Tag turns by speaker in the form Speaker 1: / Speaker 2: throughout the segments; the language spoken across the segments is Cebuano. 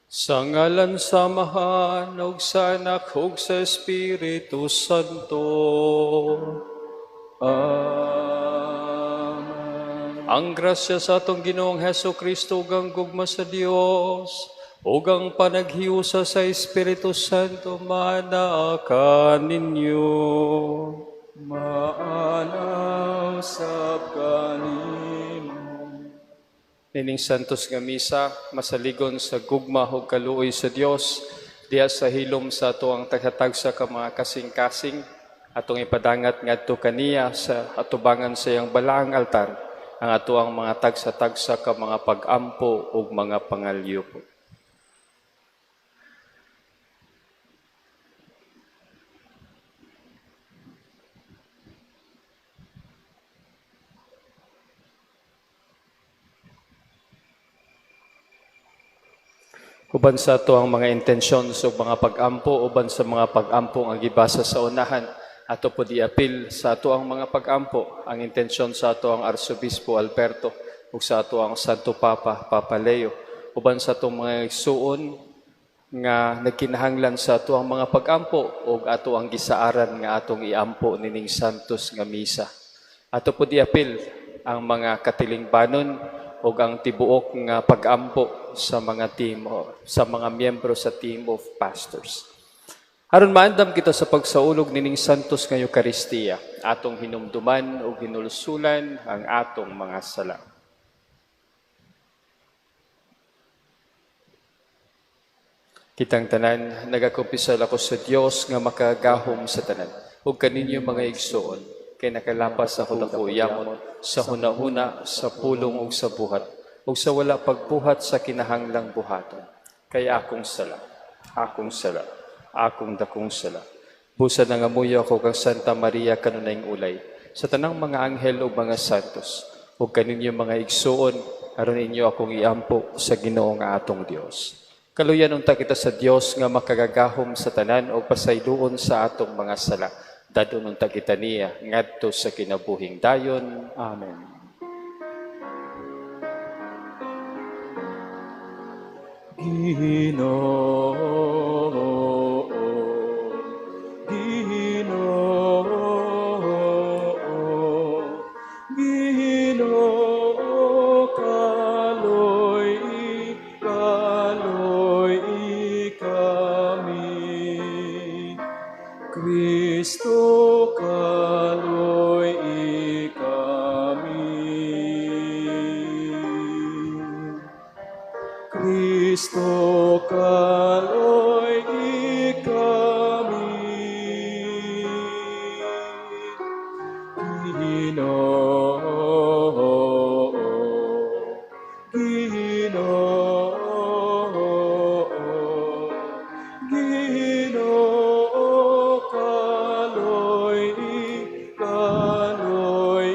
Speaker 1: Sa ngalan sa Amahan, ug sa Anak, ug sa Espiritu Santo.
Speaker 2: Amen.
Speaker 1: Ang grasya sa atong Ginoong Heso Kristo ug ang gugma sa Dios ug ang panaghiusa sa Espiritu Santo maanaa kaninyo.
Speaker 2: Maana usab kanimo.
Speaker 1: Nining Santos nga Misa, masaligon sa gugma ug kaluoy sa Dios, diha sa hilom sa atoang tagsa-tagsa ka mga kasing-kasing, atong ipadangat ngadto kaniya sa atubangan sa iyang balaang altar, ang atoang mga tagsa-tagsa ka mga pag-ampo ug mga pangalyupot. Uban sa atoang mga intensyon sa mga pag-ampo, uban sa mga pag-ampo nga gibasa sa unahan, ato pod iapil sa atoang mga pag-ampo ang intensyon sa atoang Arsobispo Alberto ug sa atoang Santo Papa, Papa Leo, uban sa atong mga igsuon nga nagkinahanglan sa atoang mga pag-ampo ug ato ang gisaaran nga atong iampo nining Santos nga Misa. Ato pod iapil ang mga katilingbanon ug ang tibuok nga pag-ampo sa mga team, sa mga miyembro sa team of pastors. Aron maandam kita sa pagsaulog nining Santos nga Eukaristiya, atong hinumduman ug hinulsulan ang atong mga sala. Kitang tanan, nagakumpisal ako sa Dios nga makagahom sa tanan, ug kaninyo mga igsoon, kay nakalapas ako dako yamot sa hunahuna, sa pulong ug sa buhat, ug sa wala pagbuhat sa kinahanglang buhaton. Kay akong sala, akong sala, akong dakong sala. Busa nangamuyo ako kang Santa Maria kanunayng ulay, sa tanang mga anghel ug mga santos, ug kaninyo mga igsoon, aron inyo akong iampo sa Ginoo nga atong Dios. Kaluyan unta kita sa Dios nga makagagahom sa tanan ug pasayloon sa atong mga sala. Dadon unta kita niya ngadto sa kinabuhing dayon. Amen.
Speaker 2: Ginoo, Ginoo, Ginoo, kaloy, kaloy kami. Kristo, kaloy kami. Kristo, kaloy kami. Ginoo, Ginoo, Ginoo, kaloy, kaloy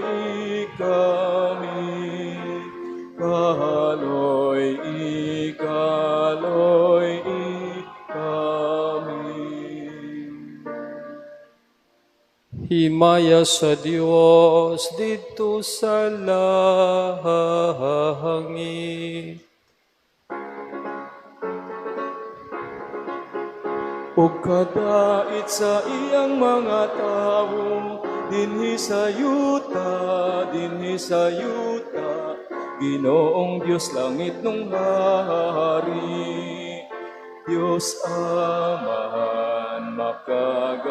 Speaker 2: kami. Kaloy, kaloy kami.
Speaker 1: Himaya sa Dios didto sa langit.
Speaker 2: Ug kadait sa iyang mga tawo dinhi sa yuta, Ginoong Dios langit nung hari. Dios Amahan, makagagahom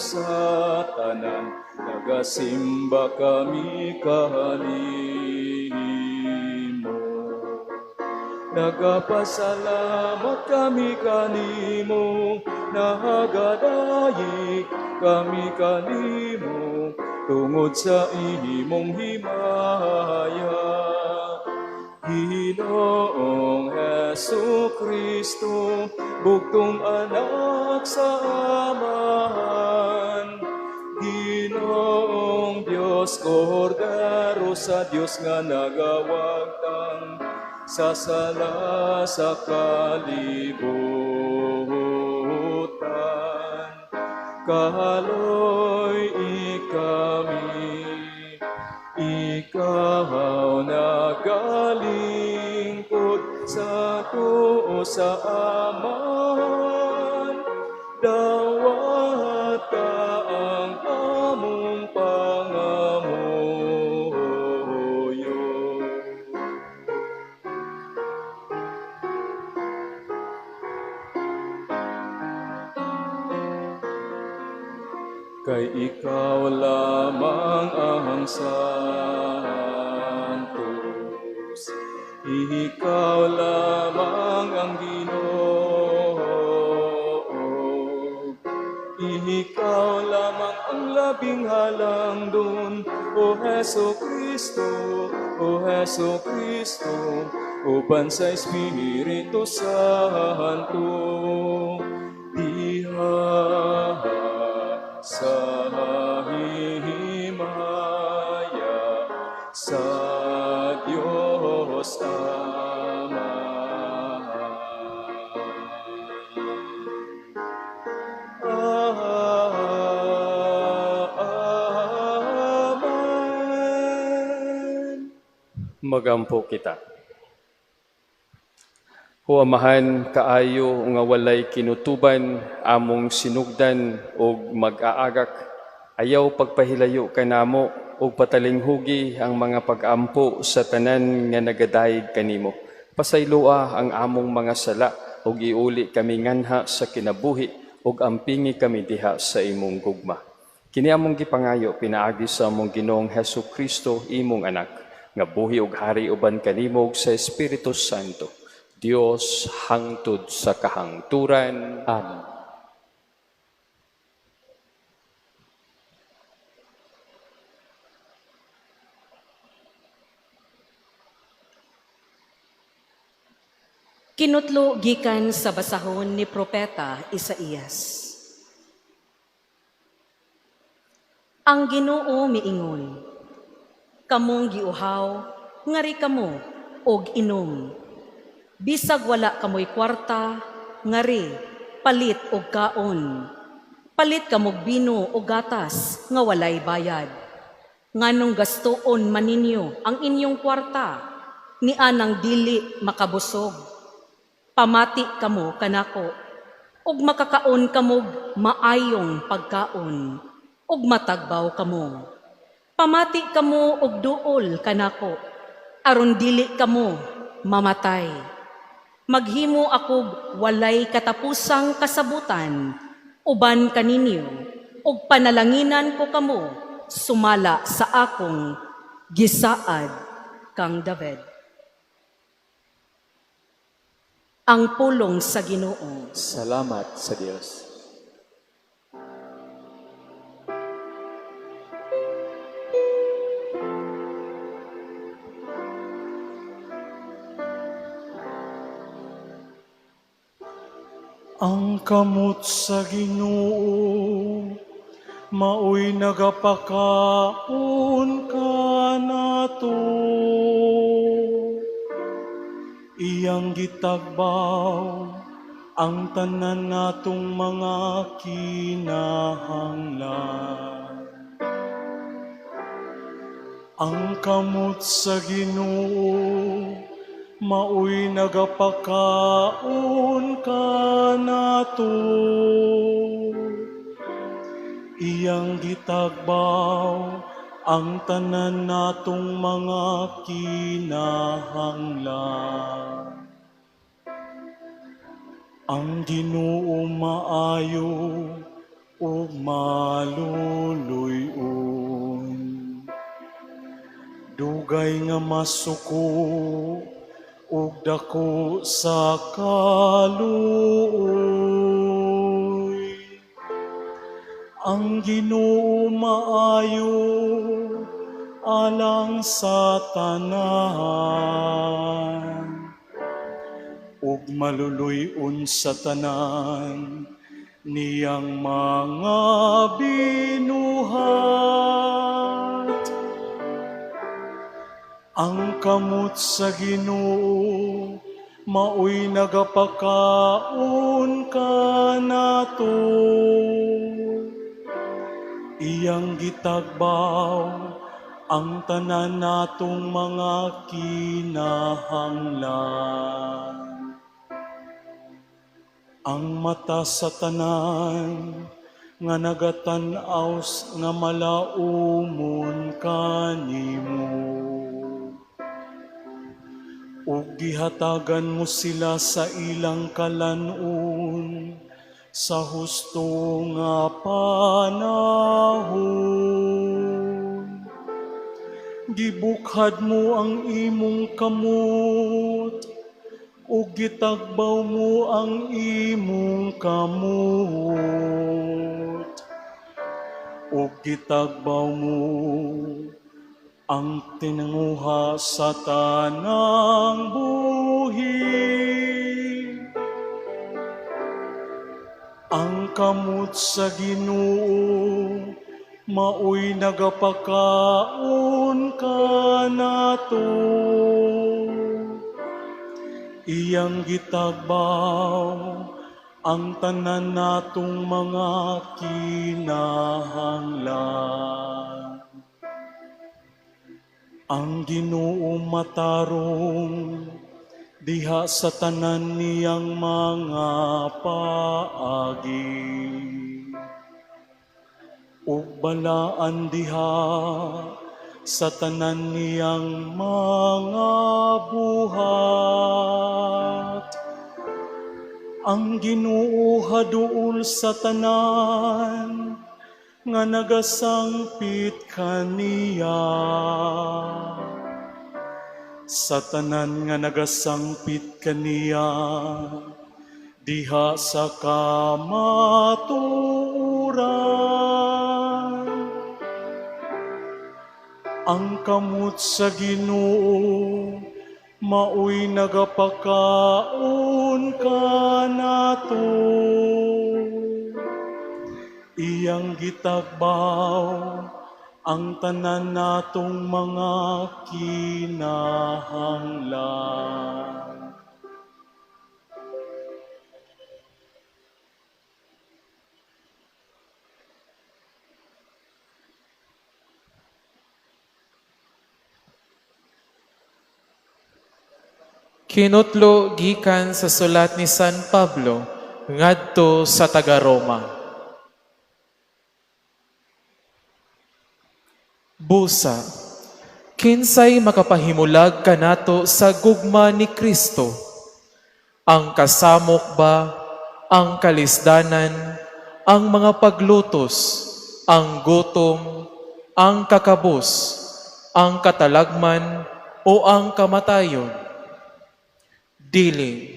Speaker 2: sa tanan, nagasimba kami kanimo. Nagapasalamat kami kanimo, nahagadayik kami kanimo, tungod sa imong himaya. Ginoong Hesu Kristo, bugtong anak sa Amahan, Ginoong Dios, Kordero sa Dios nga nagawagtang sa sala sa kalibutan. Kaloy kami, ikaw nagalingkod sa tuo sa Amahan, dawata ang among pangamuyo. Kay ikaw lamang ang santos, ikaw lamang ang Ginoo, ikaw lamang ang labing halangdon, O Hesu Kristo, O Hesu Kristo, uban sa Espiritu Santo, diha sa himaya sa Diyos Ama. Amen.
Speaker 1: Magampo kita. O Amahan, kaayo nga walay kinutuban, among sinugdan og mag-aagak, ayaw pagpahilayo kanamo og patalinghugi ang mga pag-ampo sa tanan nga nagadayeg kanimo. Pasayloa ang among mga sala ug iuli kami nganha sa kinabuhi ug ampingi kami diha sa imong gugma. Kini among gipangayo pinaagi sa among Ginoong Hesus Kristo, imong anak, nga buhi ug hari uban kanimo ug sa Espiritu Santo. Dios hangtod sa kahangturan.
Speaker 2: Amen.
Speaker 3: Kinutlo gikan sa basahon ni Propeta Isaías. Ang Ginoo miingon, kamong giuhaw, ngari kamo og inom. Bisag wala kamoy kwarta, ngari palit og kaon. Palit kamog bino o gatas nga walay bayad. Nganong gastuon man ninyo ang inyong kwarta, ni anang dili makabusog. Pamati kamo kanako, ug makakaon kamog maayong pagkaon, ug matagbaw kamo. Pamati kamo og duol kanako, aron dili kamo mamatay. Maghimo akog walay katapusang kasabutan, uban kaninyo, ug panalanginan ko kamo sumala sa akong gisaad kang David. Ang pulong sa Ginoo.
Speaker 2: Salamat sa Dios.
Speaker 4: Ang kamot sa Ginoo maoy nagapakaon kanato. Iyang gitagbaw ang tanan natong mga kinahanglan. Ang kamot sa Ginoo maoy nagapakaon kanato. Iyang gitagbaw ang tanan natong mga kinahanglan. Ang Ginoo maayo ug maluluy-on. Dugay nga masuko ug dako sa kaluoy. Ang Ginoo maayo alang sa tanan ug maluluy-on sa tanan niyang mga binuhat. Ang kamot sa Ginoo maoy nagapakaon kanato. Iyang gitagbaw ang tanan natong mga kinahanglan. Ang mata sa tanan nga nagatan-aw nga malaumon kanimo. Ug gihatagan mo sila sa ilang kalan-on sa husto nga panahon. Gibukhad mo ang imong kamot ug gitagbaw mo ang imong kamot ug gitagbaw mo ang tinanguha sa tanang buhi. Ang kamot sa Ginoo maoy nagapakaon kanato. Iyang gitagbaw ang tanan natong mga kinahanglan. Ang Ginoo matarong diha sa tanan niyang mga paagi. Ug balaan diha sa tanan niyang mga buhat. Ang Ginoo haduol sa tanan nga nagasangpit kaniya. Sa tanan nga nagasangpit kaniya, diha sa kamatuoran. Ang kamot sa Ginoo maoy nagapakaon kanato. Iyang gitagbaw ang tanan natong mga kinahanglan.
Speaker 5: Kinutlo gikan sa sulat ni San Pablo ngadto sa taga-Roma. Busa, kinsay makapahimulag kanato sa gugma ni Kristo? Ang kasamok ba, ang kalisdanan, ang mga paglutos, ang gutom, ang kakabos, ang katalagman, o ang kamatayon? Dili,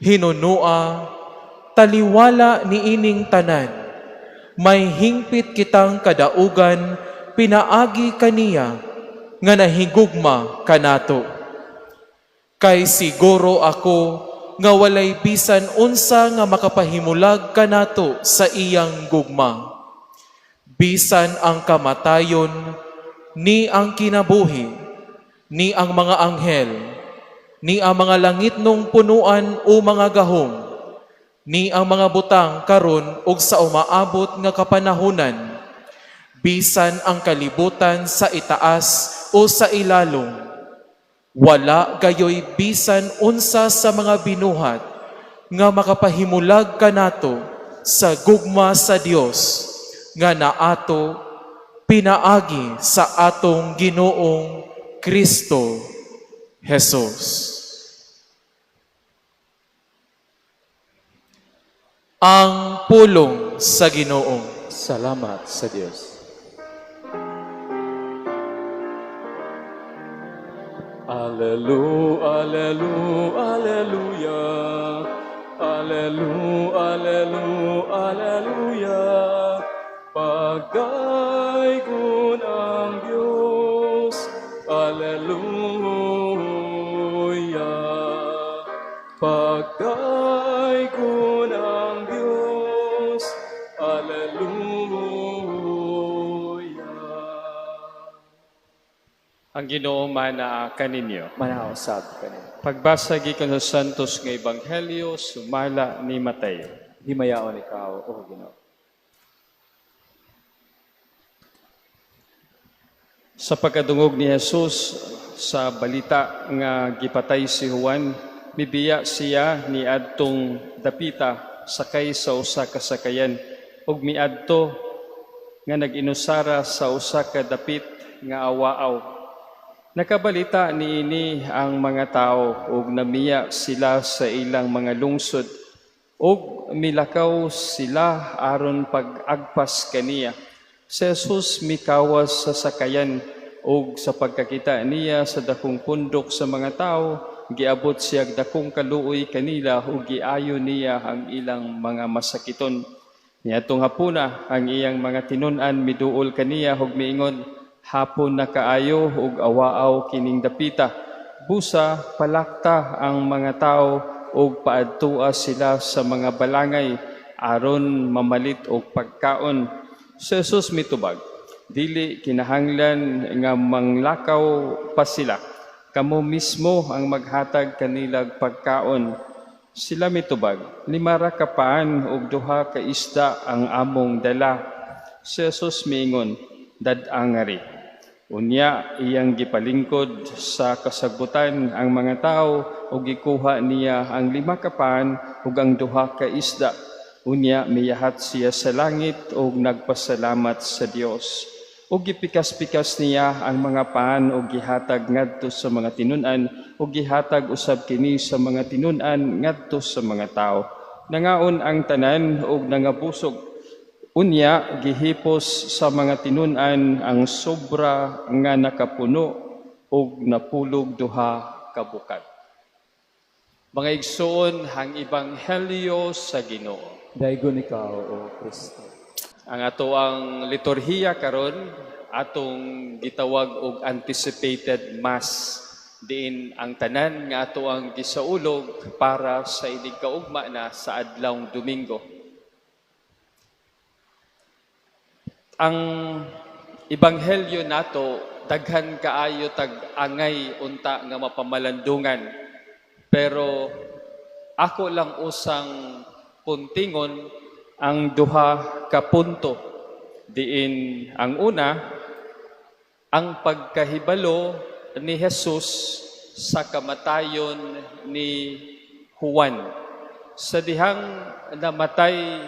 Speaker 5: hinunua, taliwala niining tanan, may hingpit kitang kadaugan pinaagi kaniya nga nahigugma kanato. Kay siguro ako nga walay bisan unsa nga makapahimulag kanato sa iyang gugma. Bisan ang kamatayon, ni ang kinabuhi, ni ang mga anghel, ni ang mga langitnong punuan o mga gahom, ni ang mga butang karon ug sa umaabot nga kapanahunan, bisan ang kalibutan sa itaas o sa ilalong, wala gayoy bisan unsa sa mga binuhat nga makapahimulag kanato sa gugma sa Dios nga naato pinaagi sa atong Ginoong Kristo Jesus. Ang pulong sa Ginoo.
Speaker 2: Salamat sa Dios. Allelu, allelu, alleluia. Allelu, allelu, alleluia. Pagdaygon ang Diyos. Alleluia. Pagdaygon ang Diyos. Alleluia.
Speaker 1: Ang Ginoo manaa kaninyo.
Speaker 2: Manausab kaninyo.
Speaker 1: Pagbasa gikan sa Santos nga Ebanghelyo sumala ni Mateo.
Speaker 2: Himayaon ikaw, O Ginoo.
Speaker 1: Sa pagkadungog ni Jesus sa balita nga gipatay si Juan, mibiya siya ni adtong dapita sakay sa usa ka sakayan ug miadto nga nag-inusara sa usa ka dapit nga awaaw. Nakabalita niini ang mga tao ug namiya sila sa ilang mga lungsod ug milakaw sila aron pag-agpas kaniya. Si Jesus mikawas sa sakayan ug sa pagkakita niya sa dakong pundok sa mga tao, giabot siya dakong kaluoy kanila ug giayo niya ang ilang mga masakiton. Niadtong hapuna, ang iyang mga tinun-an miduol kaniya ug miingon, "Hapon na kaayo ug awaaw kining dapita. Busa palakta ang mga tao ug paadtua sila sa mga balangay aron mamalit og pagkaon." Si Jesus mitubag, "Dili kinahanglan nga manglakaw pa sila. Kamo mismo ang maghatag kanilag pagkaon." Sila mitubag, "Lima ra ka paan ug duha ka isda ang among dala." Si Jesus miingon, "Dad-a ngari." Unya iyang gipalingkod sa kasagbutan ang mga tao ug gikuha niya ang lima ka paan ug ang duha ka isda. Unya miyahat siya sa langit ug nagpasalamat sa Dios. Ug gipikas-pikas niya ang mga paan ug gihatag ngadto sa mga tinun-an ug gihatag usab kini sa mga tinun-an ngadto sa mga tao. Nangaon ang tanan ug nangabusog. Unya gihipos sa mga tinun-an ang sobra nga nakapuno ug napulog duha ka bukag. Mga igsoon, ang ebanghelyo sa Ginoo.
Speaker 2: Daygon ikaw, O Kristo.
Speaker 1: Ang ato ang liturhiya karon, atong gitawag og anticipated Mass, diin ang tanan nga ato ang gisaulog para sa inig kaugma na sa adlawng Domingo. Ang ebanghelyo nato, daghan kaayo tag angay unta nga mapamalandungan. Pero ako lang usang puntingon ang duha ka punto. Diin ang una, ang pagkahibalo ni Jesus sa kamatayon ni Juan. Sa dihang namatay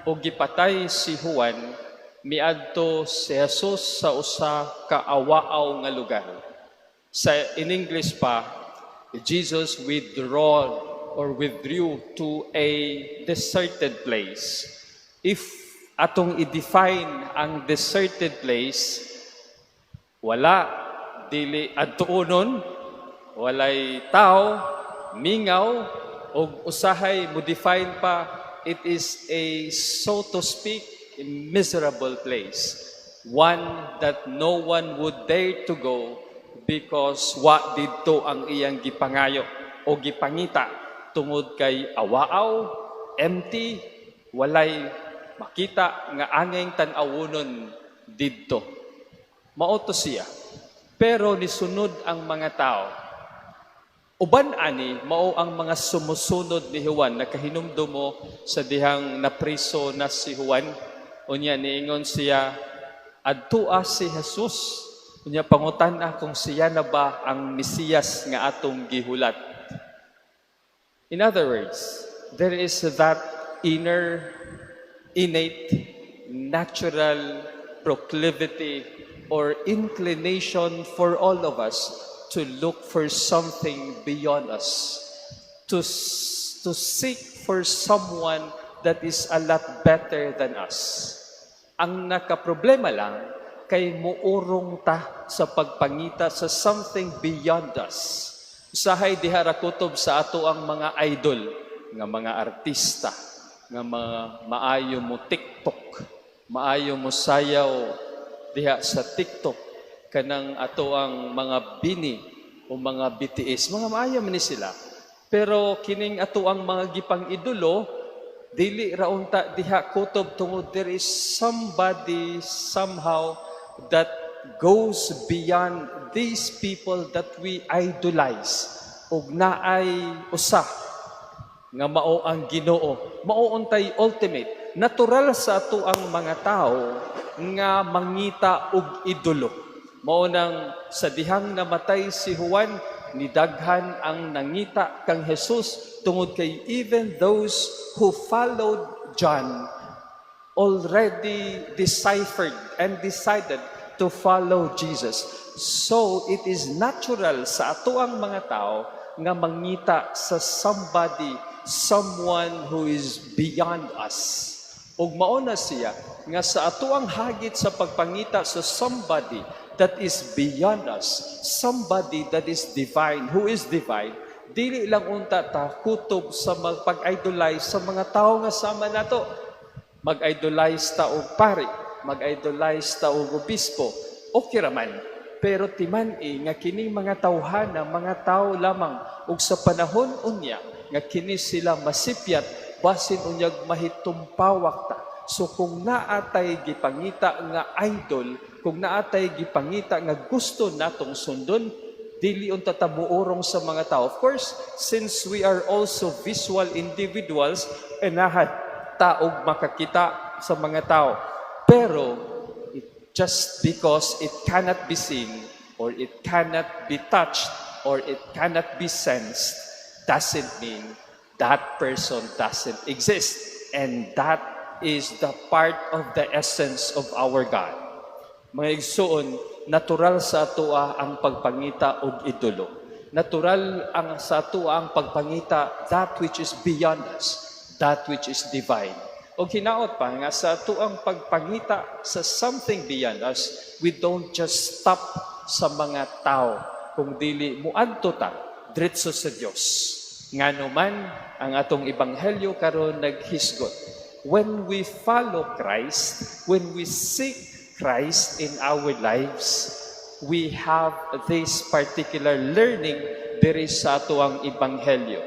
Speaker 1: o gipatay si Juan, miadto si Jesus sa usa ka awaaw nga lugar. Sa in English pa, Jesus withdraw or withdrew to a deserted place. If atong i-define ang deserted place, wala, dili adtuonon, walay tao, mingaw, og usahay mo define pa, it is a, so to speak, a miserable place. One that no one would dare to go because wa didto ang iyang gipangayo o gipangita tungod kay awaaw, empty, walay makita nga angay tan-awonon didto. Mao to siya. Pero nisunod ang mga tao. Uban ani, mao ang mga sumusunod ni Juan. Nakahinumdum mo sa dihang napriso na si Juan. Unya niingon siya, "Adtua si Jesus. Unya pangutan-a kung siya na ba ang Mesiyas nga atong gihulat." In other words, there is that inner, innate, natural proclivity or inclination for all of us to look for something beyond us, to seek for someone that is a lot better than us. Ang nakaproblema lang, kay muurong ta sa pagpangita sa something beyond us. Usahay diha ra kutob sa ato ang mga idol, nga mga artista, nga mga maayo mo TikTok, maayo mo sayaw diha sa TikTok, kanang ato ang mga BINI o mga BTS, mga maayo man ni sila. Pero kining ato ang mga gipang idolo, dili ra unta diha kutob tungod there is somebody somehow that goes beyond these people that we idolize ug naay usa nga mao ang Ginoo, mao untay ultimate. Natural sa ato ang mga tao nga mangita og idolo. Mao nang sa dihang namatay si Juan, nidaghan ang nangita kang Jesus tungod kay even those who followed John already deciphered and decided to follow Jesus. So it is natural sa atoang mga tao nga mangita sa somebody, someone who is beyond us. Ug mao na siya nga sa atoang hagit sa pagpangita sa somebody that is beyond us, somebody that is divine, who is divine, dili lang unta ta kutob sa pag-idolize sa mga tao nga sama nato. Mag-idolize ta og pari, mag-idolize ta og obispo, okay ra man. Pero timan-i nga kining mga tawhana, mga tao lamang, ug sa panahon unya nga kini sila masipyat, basin unyag mahitumpawak ta. So kung naatay gipangita nga idol, kung naatay gipangita nga gusto natong sundon, dili unta ta muurong sa mga tao. Of course, since we are also visual individuals, ganahan ta og makakita sa mga tao. Pero just because it cannot be seen or it cannot be touched or it cannot be sensed doesn't mean that person doesn't exist. And that is the part of the essence of our God. Mga igsuon, natural sa atoa ang pagpangita og idolo. Natural ang sa atoa ang pagpangita that which is beyond us, that which is divine. O hinaot pa nga sa atoang pagpangita sa something beyond us, we don't just stop sa mga tao, kung dili muadto ta diretso sa Dios. Ngano man ang atong ebanghelyo karon naghisgot. When we follow Christ, when we seek Christ in our lives, we have this particular learning diri sa atoang ebanghelyo.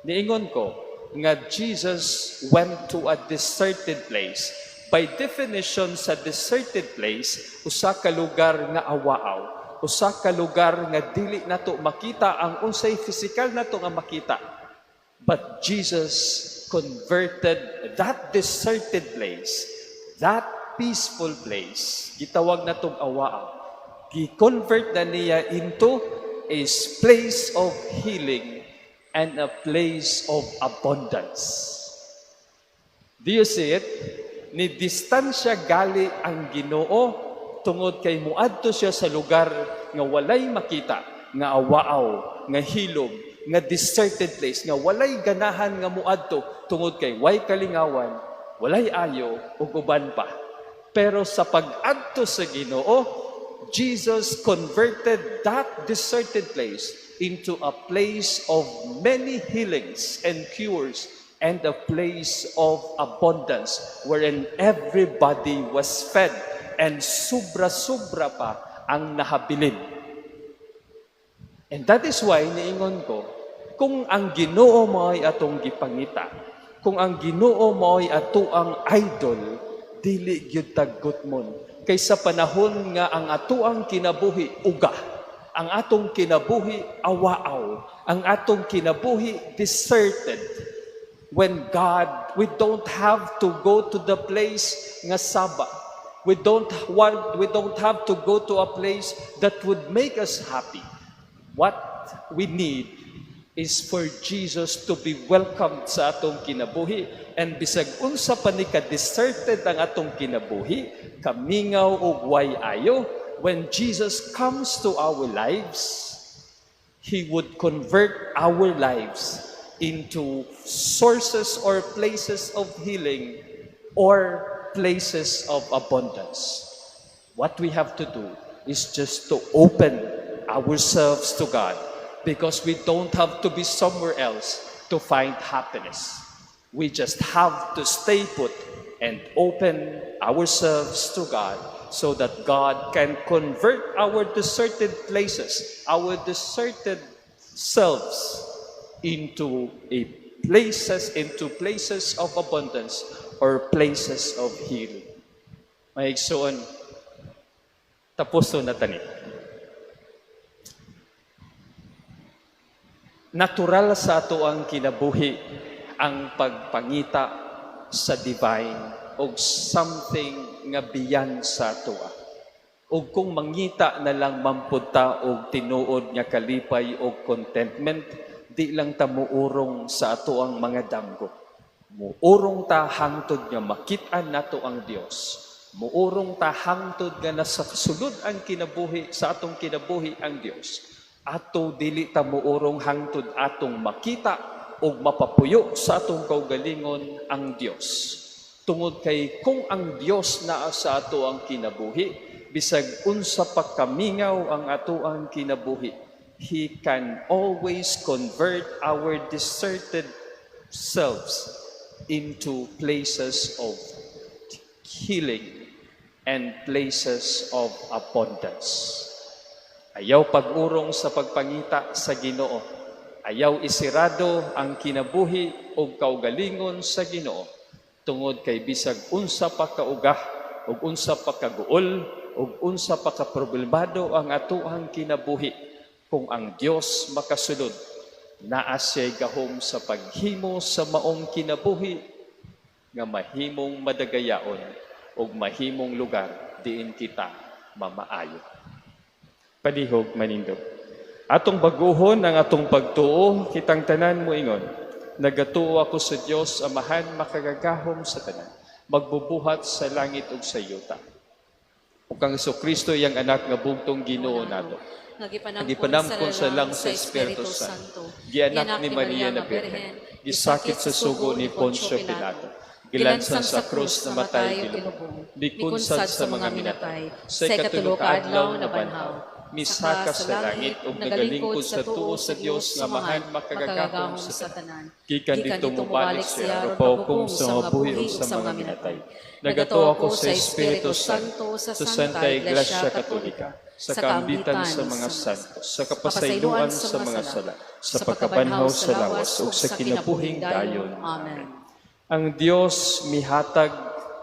Speaker 1: Niingon ko nga Jesus went to a deserted place. By definition, sa deserted place, usa ka lugar nga awaaw, usa ka lugar nga dili nato makita ang unsay physical nato nga makita. But Jesus converted that deserted place, that peaceful place, gitawag natong awaaw. Gi-convert na niya into a place of healing and a place of abundance. Do you see it? Ni distansya gali ang Ginoo tungod kay muadto siya sa lugar nga walay makita, nga awaaw, nga hilom, nga deserted place, nga walay ganahan nga muadto tungod kay way kalingawan, walay ayo ug uban pa. Pero sa pag-adto sa Ginoo, Jesus converted that deserted place into a place of many healings and cures and a place of abundance wherein everybody was fed and sobra-sobra pa ang nahabilin. And that is why niingon ko, kung ang Ginoo mao'y atong gipangita, kung ang Ginoo mao'y ato ang idol, dili gyud ta gutmon. Kay sa panahon nga ang atoang kinabuhi uga, ang atong kinabuhi awaaw, ang atong kinabuhi deserted. When God, we don't have to go to the place nga saba. We don't have to go to a place that would make us happy. What we need is for Jesus to be welcomed sa atong kinabuhi, and bisag unsa pa ni ka deserted ang atong kinabuhi, kamingaw og way ayo, when Jesus comes to our lives, He would convert our lives into sources or places of healing or places of abundance. What we have to do is just to open ourselves to God, because we don't have to be somewhere else to find happiness. We just have to stay put and open ourselves to God so that God can convert our deserted places, our deserted selves into places of abundance or places of healing. Mga igsoon, tapos na tani. Natural sa ato ang kinabuhi ang pagpangita sa divine og something nga beyond sa atoa. Ug kung mangita na lang mampud ta og tinuod nga kalipay og contentment, di lang ta muurong sa ato ang mga damgo. Muurong ta hangtod nga makit-an nato ang Dios. Muurong ta hangtod nga nasa sulod ang kinabuhi sa atong kinabuhi ang Dios. Ato dili ta muurong hangtod atong makita ug mapapuyo sa atong kaugalingon ang Dios. Tungod kay kung ang Dios naa sa ato ang kinabuhi, bisag unsa pa kamingaw ang ato ang kinabuhi, He can always convert our deserted selves into places of healing and places of abundance. Ayaw pag-urong sa pagpangita sa Ginoo. Ayaw isirado ang kinabuhi ug kaugalingon sa Ginoo. Tungod kay bisag unsa pa kaugah ug unsa pa kaguol ug unsa pa kaproblemado ang atoang kinabuhi, kung ang Dios makasulod, naa siya'y gahom sa paghimo sa maong kinabuhi nga mahimong madagayaon ug mahimong lugar diin kita mamaayo. Palihog manindog. Atong baguhon ang atong pagtuo, kitang tanan moingon. Nagatuo ako sa Dios, Amahan makagagahom sa tanan, magbubuhat sa langit ug sa yuta. Ug kang Kristo iyang anak nga bugtong Ginoo nato.
Speaker 3: Nga
Speaker 1: Gipanamkon sa lang sa Espiritu Santo. Gianak ni Maria na Birhen. Gisakit sa sugo ni Poncio Pilato. Gilansan sa krus, namatay, gilubong. Mikunsad sa mga minatay. Sa ikatulo ka adlaw nabanhaw. Misaka sa langit ug nagalingkod sa tuo sa Dios nga Amahan makagagahom sa tanan. Gikan didto mobalik siya aron pahukom sa mga buhi ug sa mga minatay. Nagatuo ako sa Espiritu Santo, sa Santa Iglesia Katolika, sa kaambitan sa mga santos, sa kapasayloan sa mga sala, sa pagkabanhaw sa lawas ug sa kinabuhing dayon.
Speaker 3: Amen.
Speaker 1: Ang Dios mihatag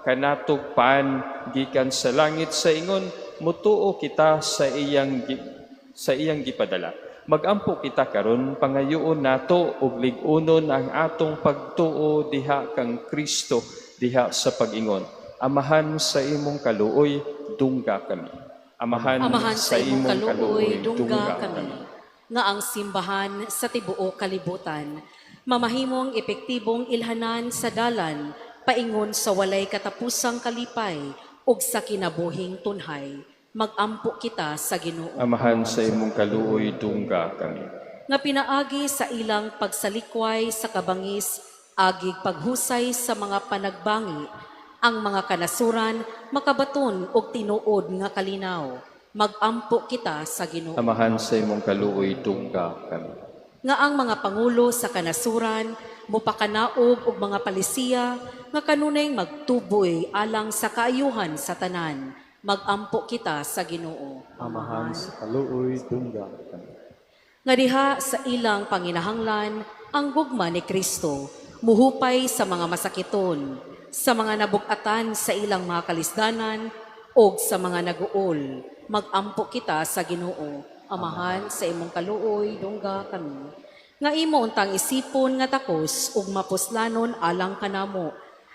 Speaker 1: kanatog pan gikan sa langit sa ingon mutuo kita sa iyang gipadala. Magampo kita karon, pangayoon nato og lig-unon ang atong pagtuo diha kang Kristo diha sa pag-ingon. Amahan, sa imong kaluoy, dungga kami. Amahan,
Speaker 3: Amahan,
Speaker 1: sa imong kaluoy, dungga kami.
Speaker 3: Nga ang simbahan sa tibuok kalibutan mamahimong epektibong ilhanan sa dalan paingon sa walay katapusang kalipay ug sa kinabuhing tunhay. Magampo kita sa Ginoo.
Speaker 1: Amahan, sa imong kaluoy, dungga kami.
Speaker 3: Nga pinaagi sa ilang pagsalikway sa kabangis agig paghusay sa mga panagbangi, ang mga kanasuran makabaton og tinuod nga kalinaw. Magampo kita sa Ginoo.
Speaker 1: Amahan, sa imong kaluoy, dungga kami.
Speaker 3: Nga ang mga pangulo sa kanasuran mopakanaog og mga palisiya nga kanunay magtuboy alang sa kaayuhan sa tanan. Magampo kita sa Ginoo.
Speaker 2: Amahan, sa kaluoy, dungga kami.
Speaker 3: Nga diha sa ilang panginahanglan ang gugma ni Kristo muhupay sa mga masakiton, sa mga nabugatan sa ilang mga kalisdanan og sa mga naguol. Magampo kita sa Ginoo. Amahan, sa imong kaluoy, dungga kami. Nga imo untang isipon nga takos ug mapuslanon alang kanamo,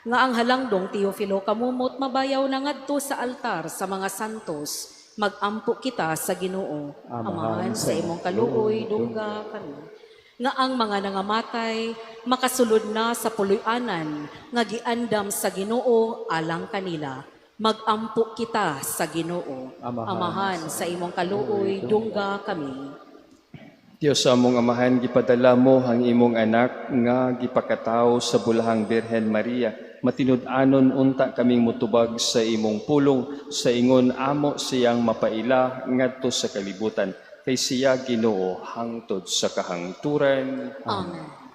Speaker 3: nga ang halangdong Teofilo Camomot mabayaw na ngadto sa altar sa mga santos. Magampo kita sa Ginoo. Amahan, sa imong kaluoy, dungga kami. Nga ang mga nangamatay makasulod na sa puloy-anan nga giandam sa Ginoo alang kanila. Magampo kita sa Ginoo. Amahan, sa imong kaluoy, dungga kami.
Speaker 1: Dios among Amahan, gipadala mo ang imong anak nga gipakatawo sa bulahang Birhen Maria. Matinud-anon unta kaming mutubag sa imong pulong sa ingon amo siyang mapaila ngadto sa kalibutan. Kay siya Ginoo hangtod sa kahangturan.
Speaker 3: Amen.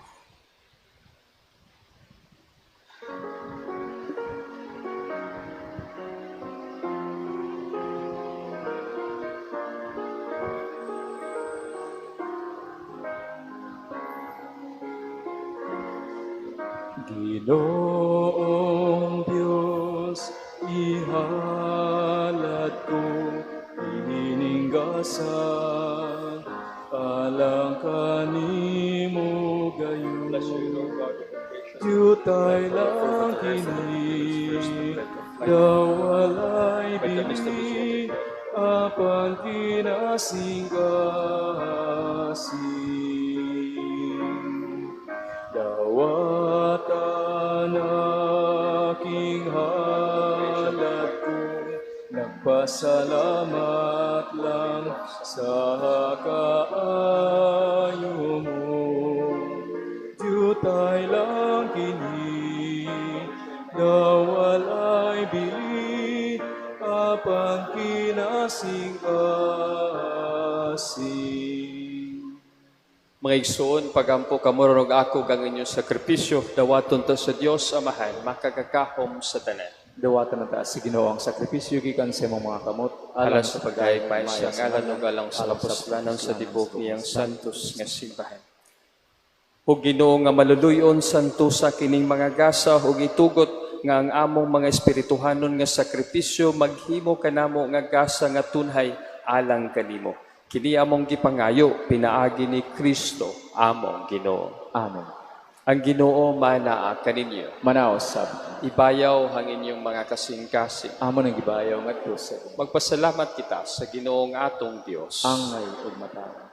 Speaker 4: Ginoong Diyos, ihalad ko ining gasa, alang kanimo gayon.
Speaker 1: Bless you, Lord.
Speaker 4: Diutay lang kini, daw walay bili, apan kinasing-kasing. Dawata aking halad ko, nagpasalamat lang sa kaayo mo. Diutay lang kini, daw walay bili, apan kinasing-kasing.
Speaker 1: Mga igsoon, pagampo kamo ug ako kang inyong sakripisyo, dawaton ta sa Dios Amahan, makagagahom sa tanan.
Speaker 2: Dawatan na ta sa Ginoo ang sakripisyo gikan sa imong mga kamot
Speaker 1: Alang sa paghaypay sa ngalan ug alang sa kapuslanan sa tibok niyang santos nga simbahan. O Ginoo nga maluluyon santusa kining mga gasa ug itugot nga ang among mga espirituhanon nga sakripisyo maghimo kanamo nga gasa nga tunhay alang kanimo. Kini among gipangayo pinaagi ni Kristo among Ginoo.
Speaker 2: Amen.
Speaker 1: Ang Ginoo manaa kaninyo.
Speaker 2: Manaos sab.
Speaker 1: Ibayaw ang inyong mga kasing-kasing.
Speaker 2: Amo nang gibayaw ngadto sa Ginoo.
Speaker 1: Magpasalamat kita sa Ginoong atong Dios.
Speaker 2: Angay ug matarong.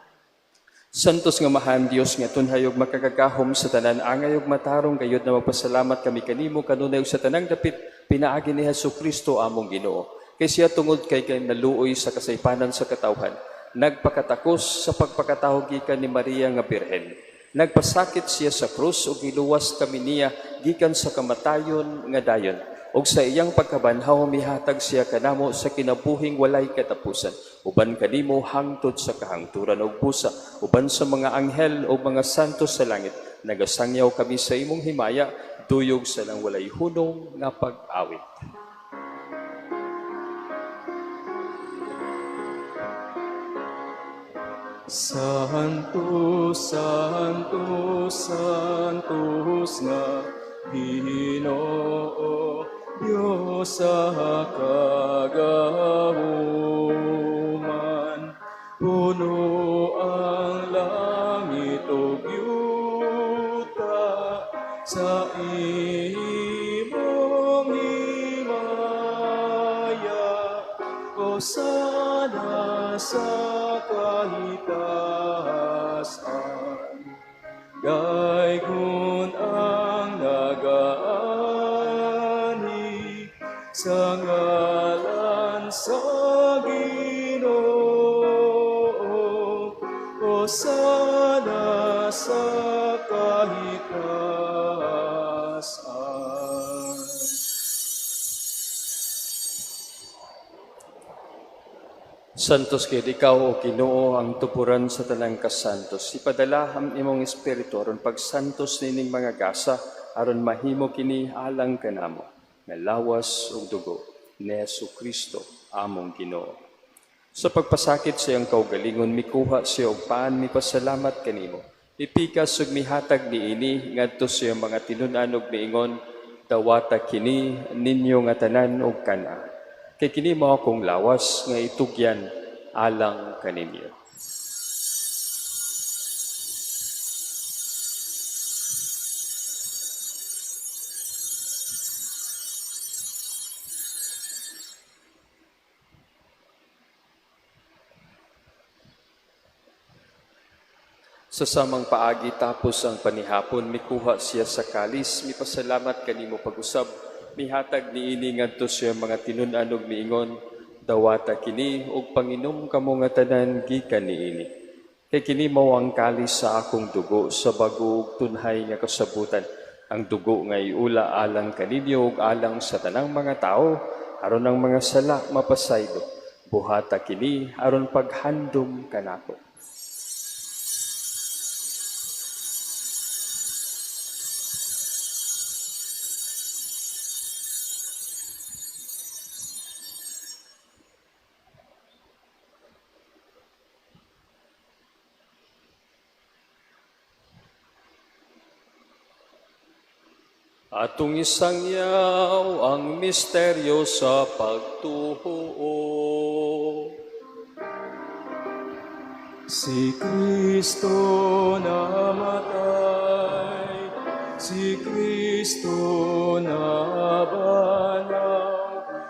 Speaker 1: Santos nga mahan Dios nga tunhay ug makagagahom sa tanan angay ug matarong gayud na magpasalamat kami kanimo kanunay ug sa tanang dapit pinaagi ni Hesus Kristo among Ginoo. Kay siya tungod kay kay naluoy sa kasaypanan sa katawhan, nagpakatakos sa pagpakatawo gikan ni Maria nga Birhen. Nagpasakit siya sa krus ug giluwas kami niya gikan sa kamatayon nga dayon. Ug sa iyang pagkabanhaw mihatag siya kanamo sa kinabuhing walay katapusan. Uban kanimo hangtod sa kahangturan ug busa, uban sa mga anghel ug mga santo sa langit. Nagasangyaw kami sa imong himaya, duyog sa lang walay hunong nga pag-awit.
Speaker 4: Santo, Santo, Santos nga Ginoo, Diyos sa kagahuman. Puno ang langit ug yuta sa imong himaya. Hosana sa kahitasan. Gaygun ang nagaani sa ngalan sa Ginoo. Hosana sa kahitasan.
Speaker 1: Santos kay ikaw o Ginoo ang tuburan sa tanang kasantos. Ipadala ang imong espiritu aron pagsantos nining mga gasa aron mahimo kini alang kanamo nga lawas ug dugo ni Hesus Kristo among Ginoo. Sa pagpasakit sa iyang kaugalingon mikuha siya og paan mipasalamat kanimo. Ipikas ug mihatag niini ngadto sa iyang mga tinun-an ug miingon, dawata kini ninyo nga tanan og kana. Kay kini mao akong lawas nga itugyan alang kaninyo. Sa samang paagi tapos ang panihapon, mikuha siya sa kalis, mipasalamat kanimo pag-usab, mihatag niini ngadto sa iyang mga tinun-an ug miingon, dawata kini ug panginom kamo nga tanan gikan niini. Kay kini mao ang kalis sa akong dugo sa bago ug tunhay nga kasabutan, ang dugo nga iula alang kaninyo ug alang sa tanang mga tawo aron ang mga sala mapasaylo. Buhata kini aron paghandom kanako. Atong isangyaw ang misteryo sa pagtuo.
Speaker 4: Si Kristo namatay, Si Kristo nabanhaw,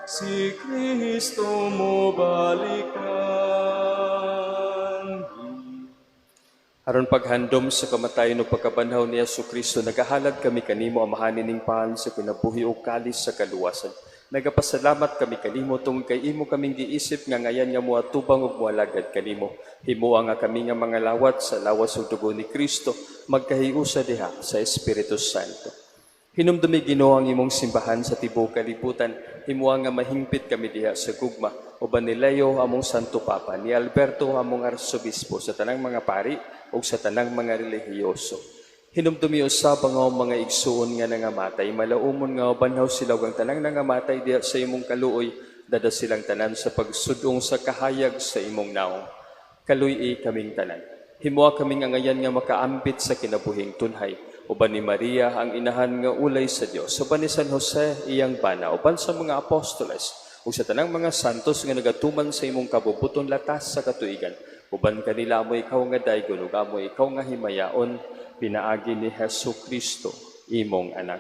Speaker 4: si Kristo mobalik man.
Speaker 1: Aron paghandom sa kamatayon ug pagkabanhaw ni Hesus Kristo, nagahalad kami kanimo, Amahan, ining pan sa kinabuhi ug kalis sa kaluwasan. Nagapasalamat kami kanimo tungod kay imo kaming giisip nga angayan nga moatubang ug moalagad kanimo. Himoa nga kami nga mga lawat sa lawas ug dugo ni Kristo magkahiusa diha sa Espiritu Santo. Hinumdumi, Ginoo, ang imong simbahan sa tibuok kalibutan. Himoa nga mahingpit kami diha sa gugma uban ni Leo among Santo Papa, ni Alberto among Arsobispo, sa tanang mga pari ug sa tanang mga relihiyoso. Hinumdumi usab ang among mga igsuon nga nangamatay, malaumon nga mabanhaw sila ug ang tanang nangamatay diha sa imong kaluoy, dad-a silang tanan sa pagsudong sa kahayag sa imong naong. Kaluy-i kaming tanan. Himoa kaming angayan nga makaambit sa kinabuhing tunhay. Uban ni Maria, ang inahan nga ulay sa Dios, uban ni San Jose, iyang bana, uban sa mga apostoles, ug sa tanang mga santos nga nagatuman sa imong kabubuton latas sa katuigan. Uban kanila amo ikaw nga daygon ug amo ikaw nga himayaon pinaagi ni Hesus Kristo, imong anak.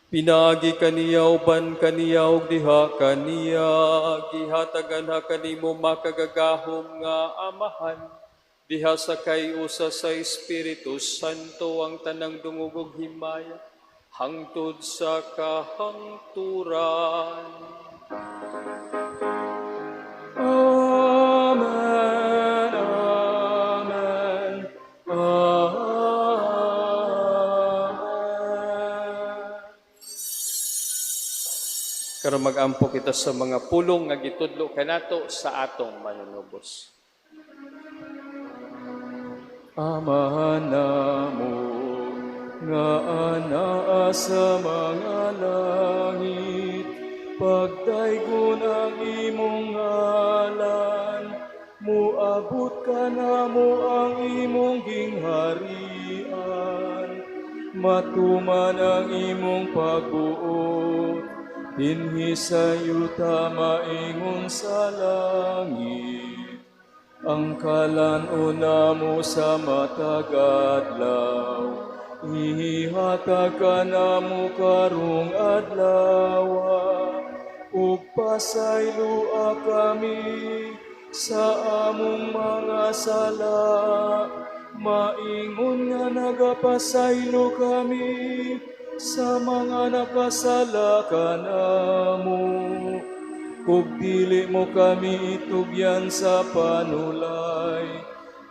Speaker 1: Pinaagi kaniya, uban kaniya ug diha kaniya, gihatagan ha kanimo, makagagahom nga Amahan, diha sa kay-usa sa Espiritu Santo, ang tanang dungog ug himaya hangtod sa kahangturan.
Speaker 4: Amen, Amen, Amen.
Speaker 1: Karon magampo kita sa mga pulong nga gitudlo kanato sa atong manunubos.
Speaker 4: Amahan namo nga anaa sa mga langit, pagdaygon ang imong ngalan, muabot kanamo ang imong gingharian, matuman ang imong pagbuot, dinhi sa yuta maingon sa langit. Ang kalan-on namo sa matag adlaw, ihatag kanamo karong adlaw, ug pasayloa kami sa among mga sala, maingon nga nagapasaylo kami sa mga nakasala kanamo. Ug dili mo kami itugyan sa panulay,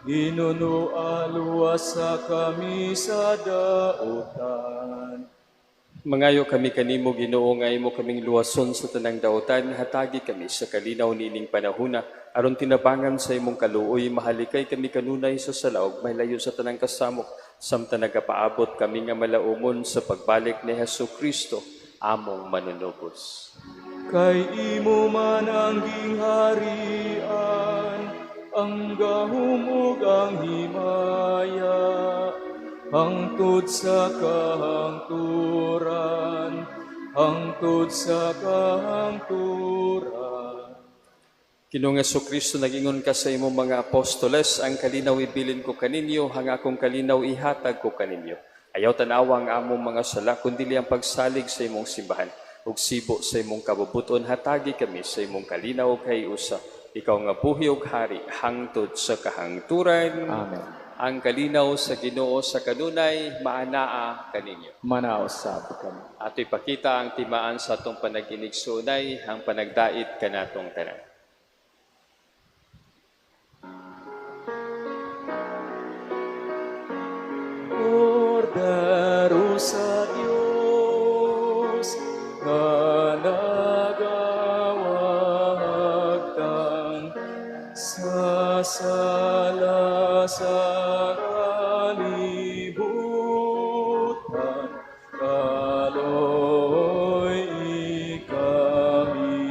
Speaker 4: hinunoa luwasa kami sa dautan.
Speaker 1: Mangayo kami kanimo, Ginoo, nga imo kaming luwason sa tanang dautan, hatagi kami sa kalinaw niining panahuna aron tinabangan sa imong kaluoy mahalikay kami kanunay sa sala ug mahilayo sa tanang kasamok samtang nagapaabot kami nga malaumon sa pagbalik ni Hesus Kristo, among manunubos.
Speaker 4: Kay imo man ang gingharian, ang gahom ug ang himaya, hangtod sa kahangturan, hangtod sa kahangturan.
Speaker 1: Ginoong Kristo, nag-ingon ka sa imong mga apostoles, "Ang kalinaw ibilin ko kaninyo, ang akong kalinaw ihatag ko kaninyo." Ayaw tanawa ang among mga sala, kundi ang pagsalig sa imong simbahan. Ug sibo sa imong kabubuton, hatagi kami sa imong kalinaw kahiusa. Ikaw nga buhi ug hari hangtod sa kahangturan.
Speaker 2: Amen.
Speaker 1: Ang kalinaw sa Ginoo sa kanunay maanaa kaninyo.
Speaker 2: Manaa usab kamo.
Speaker 1: Ato ipakita ang timaan sa atong panaginigsuonay, ang panagdait kanatong tanan.
Speaker 4: Kordero sa Dios nga nagawagtang sa sala sa kalibutan, kaloy kami.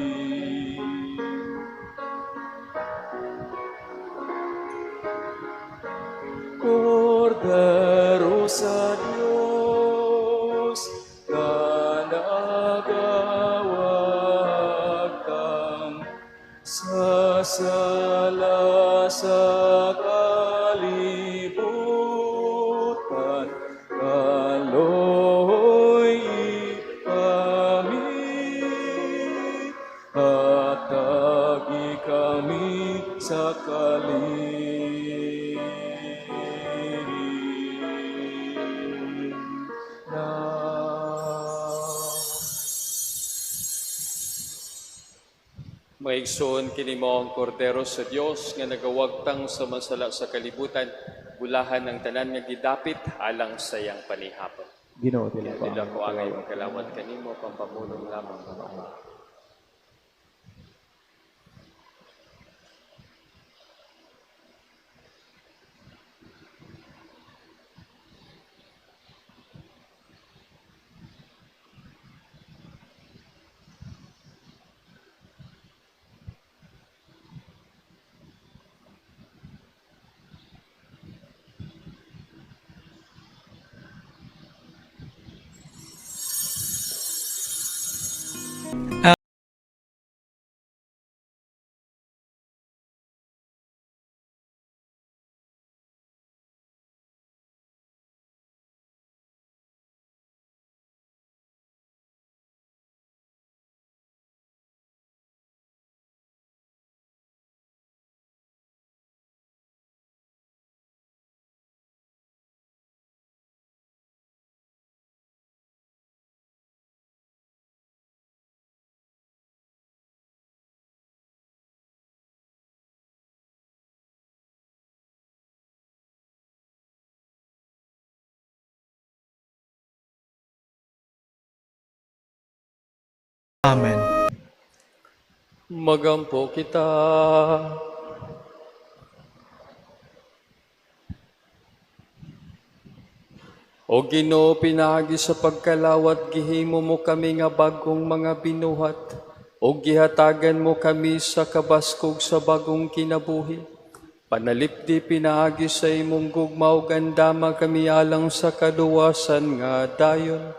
Speaker 4: Kordero sa Dios
Speaker 1: Mga igsoon, kini mao ang Kordero sa Dios nga nagawagtang sa masala sa kalibutan, bulahan ang tanan nga gidapit alang sa iyang panihapon.
Speaker 2: Ginoo, dili ko
Speaker 1: Dili
Speaker 2: ang
Speaker 1: ko angay magkalawat kanimo, pampamulong lamang.
Speaker 6: Amen.
Speaker 1: Magampo kita. O Ginoo, pinaagi sa pagkalawat, gihimo mo kami nga bagong mga binuhat, o gihatagan mo kami sa kabaskog sa bagong kinabuhi. Panalipdi pinaagi sa imong gugma ug andama kami alang sa kaluwasan nga dayon.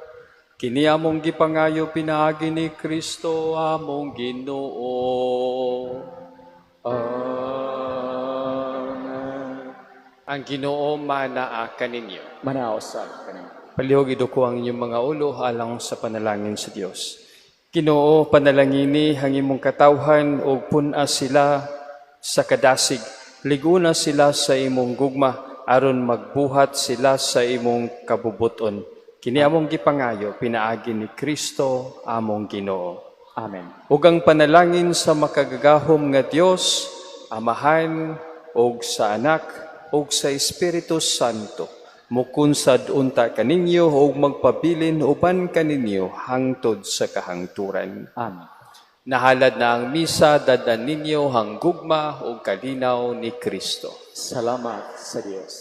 Speaker 1: Kini among gipangayo pinaagi ni Kristo among Ginoo.
Speaker 4: Amen.
Speaker 1: Ang Ginoo manaa kaninyo.
Speaker 2: Manaa usab kanimo.
Speaker 1: Palihog iduko ang inyong mga ulo alang sa panalangin sa Dios. Ginoo, panalangini ang imong katawhan ug pun-a sila sa kadasig. Liguna sila sa imong gugma aron magbuhat sila sa imong kabubuton. Kini among gipangayo pinaagi ni Kristo among Ginoo.
Speaker 2: Amen.
Speaker 1: Ug ang panalangin sa makagagahom nga Dios, Amahan ug sa Anak ug sa Espiritu Santo, mukunsad unta kaninyo ug magpabilin uban kaninyo hangtod sa kahangturan.
Speaker 2: Amen.
Speaker 1: Nahalad na ang misa, dadan ninyo ang gugma ug kalinaw ni Kristo.
Speaker 2: Salamat sa Dios.